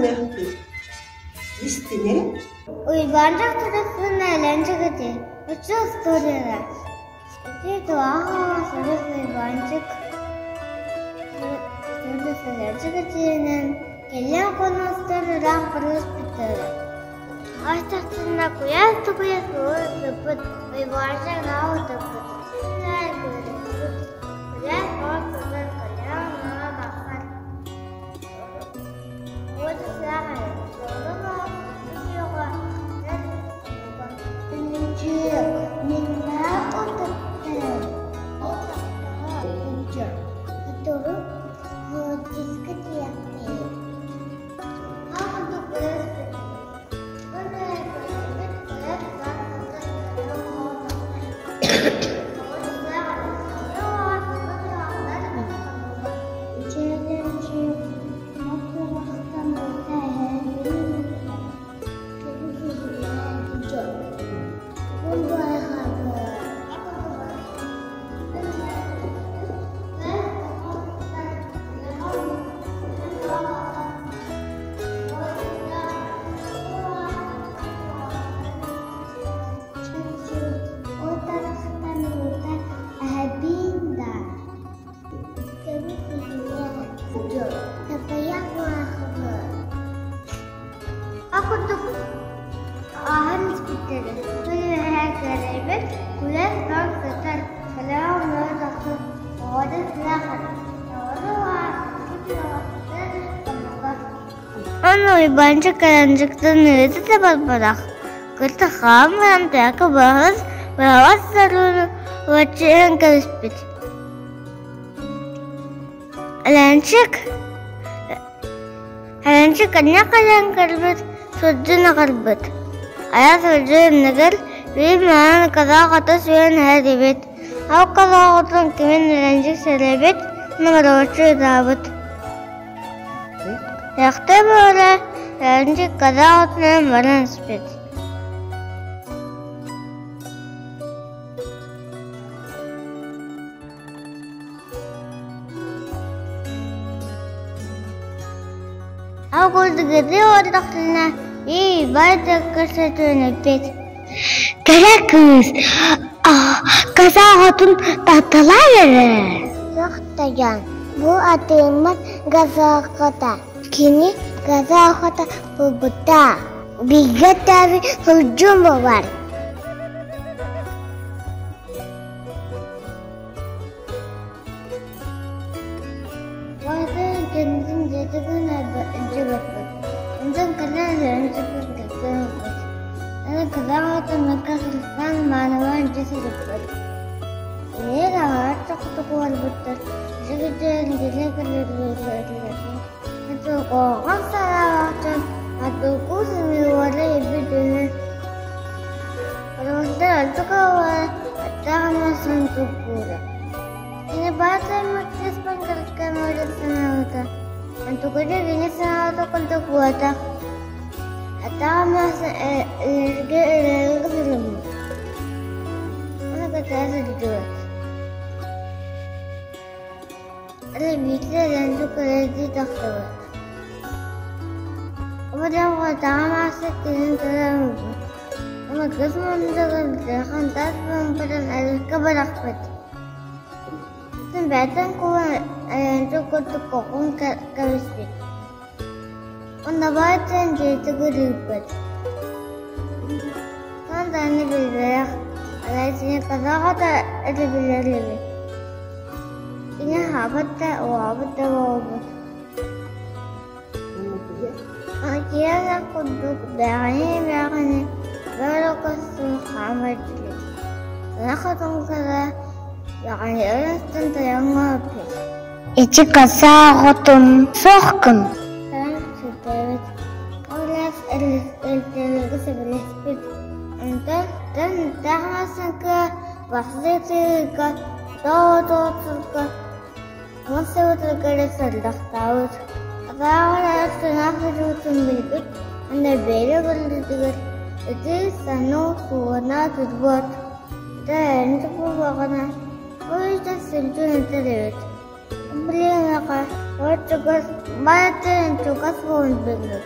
саныахпыт. Истин эрэ. Уйбаанчык тутуспун Элэнчик ити, оччо устуоруйалар. Ити туһаҕа сырыс Уйбаанчык сырыс Элэнчик итиэнэн кэлэн хонуустан ыраах барыспыттара. Астахтарына куйаас да куйаас буола сыппыт, Уйбаанчык наһаа утуппут. Куйаас буола сытан кэлэн онно тахсан Ол курдук ааһан испиттэрэ, күн үөһэ кэлэйбит, күлэн туран сытар, кэлэҕэ онно тахсан оҕото сүрэх Аны Уйбаанчык кэлэнчиктэн ыыта да барбатах, кытта хаан баран тээкэ баһыс быраҕас сарыыны уоччу иһэн кэбиспит. Элээнчик Элээнчик кэннэ кэлэн көрбүт, сурдьун аҕалбыт. Айа сурдьун иннигэр биир маҥан казах ата сүүрэн иһэр эбит. Ол казах отун кимин Элээнчик сэрэйбит, номоруоччу ытаабыт. Лэхтэ буола Элээнчик казах отунан баран испит. Ол курдук ытыы олордохторуна, ии, бары көрсөтүөн эппит. Кэрэ кыыс казах отун татталаа эрэ. Сохтойон, бу атыыммыт газоохота. Кини газоохота булбута. Бииргэ төрөөбүт сылдьым бар. Баҕатын кэннин дьиэтигин илдьибэппит. Онтон кэлэн үөрэнсиппит кэпсээн ылбыт. Аны кылаан отоннорго сылтаан маанылаан дьиэ сырыппыт. Илиир аҕалар чохтук уорбуттар, дьиэ дьиэ кэлэр Оҕо саҕалаахтан атыылуу сымыылара эбит үһү. Оруостар ордук оҕолоро аттаах эмээхсин туппута. Кини баатырмыт кыыспын кырыкка мэлдьи санаабыта. Онтуката кини санаабыта курдук буолбатах. Аттаах эмээхсин өлөргө өлөргө сылдьыбыт. Ону кытта сылдьыбыт. Арай биирдэ Лэнсу кэлэрдии тахсыбыт. Убайым маастар киһин көрөн ылбыт. Уонна кыс муннугар дьахан таас буомпатын арыыкка бырахпыт. Оттон бэйэтин кулун Лэнсу курдук кокун кэбиспит. Уонна баайтан дьиэтигэр ыыппыт. Оттон даҕаны билбэтэх, арай кини казах ата этэ билэр эбит. Кини аһаабыт да, уоҕабыт да буолбут. Океана курдук бэҕэһээ-бэҕэһээ бары көстөн хаамар этилэр. Саҥа хотоҥкара бэҕэһээ өрүстэн тойоҥҥо ыппыт. Ити казах отун суох гын. Таҥ сүрдээбит. Ол ыас өлтөрөргө сөбүлэспит. Онтон таах массыҥка бахсы тыыга тоҕо-тоҕо Мас сабытыгар сордохтообут. Атааҕар тыҥаах сырыытын билбит уонна бэйэ көрүүтүгэр ити саныы суугунаа турбут. Тэрээһин буоллаҕына, ол иһин сылдьан этэр эбит. Билигин аҕа оччугас Барытын чугас буолан билбит.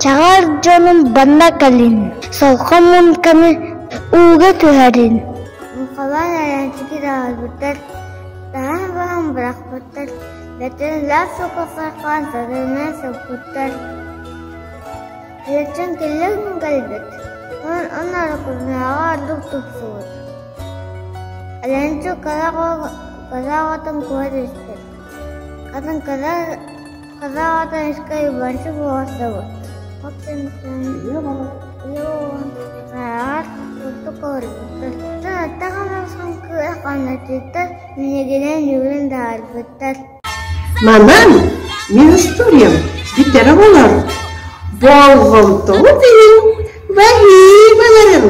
Чаҕар дьонум банна кэлин, солко муҥканы ууга түһэрин Муҥхалаан эрээнчики даҕайбыттар, таһан баран бырахпыттар, бэтэринээр сокуоссайхаан сатанан соппуттар. Иличчэн киллэр кэлбит, онон орокуоннааҕы ордук тупсубут. Эленчик кыра оҕотун куһа түспүт, атын кыра оҕотун искэ Иванчик буолсубут. Ол кэнниттэн хараҕар курдук олорбуттар. Аттах эмээхсин кыыс ханнатыыттан минигинэн үүрэн таһаарбыттар. Манан мин историям бүтэрэ оҕолор. Болҕомтоҕут иһин баһыыбаларын!